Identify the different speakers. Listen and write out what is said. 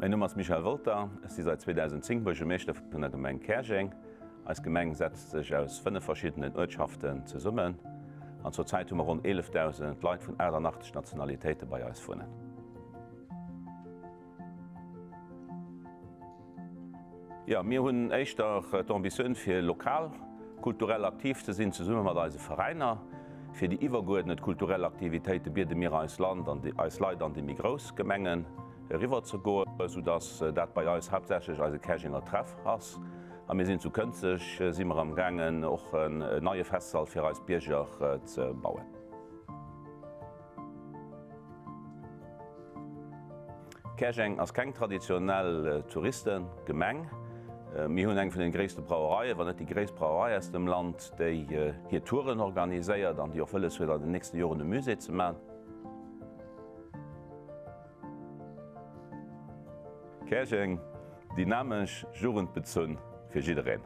Speaker 1: Mäin Numm ass Michel Wolter, ech si seit 2010 Buergermeeschter vun der Gemeng Käerjeng. Eis Gemeng setzt sech aus 5 verschiddenen Uertschaften zesummen an zur Zäit hu mer ronn 11.000 Leit vun 88 Nationalitéite bei eis wunnen. Jo, mir hunn éischter d'Ambitioun fir lokal kulturell aktiv ze sinn, zesumme mat eise Veräiner. Fir déi iwwergeuerdnet kulturell Aktivitéite biede mir eis Land an eis Leit an déi méi grouss Gemengen eriwwer ze goen, sou dass dat bei eis haaptsächlech eise Käerjenger Treff ass. A mir sinn zu Kënzeg si mer am gaangen och en neie Festsall fir eis Bierger ze bauen. Käerjeng ass keng traditionell Touristengemeng. Mir hunn eng vun den gréisste Brauereien, wann net déi gréisst Brauerei aus dem Land, déi hir Touren organiséiert an déi och wëlles huet an den nächste Joren e Musée ze man. Käerjeng, dynamesch, jugendbezunn, fir jiddereen.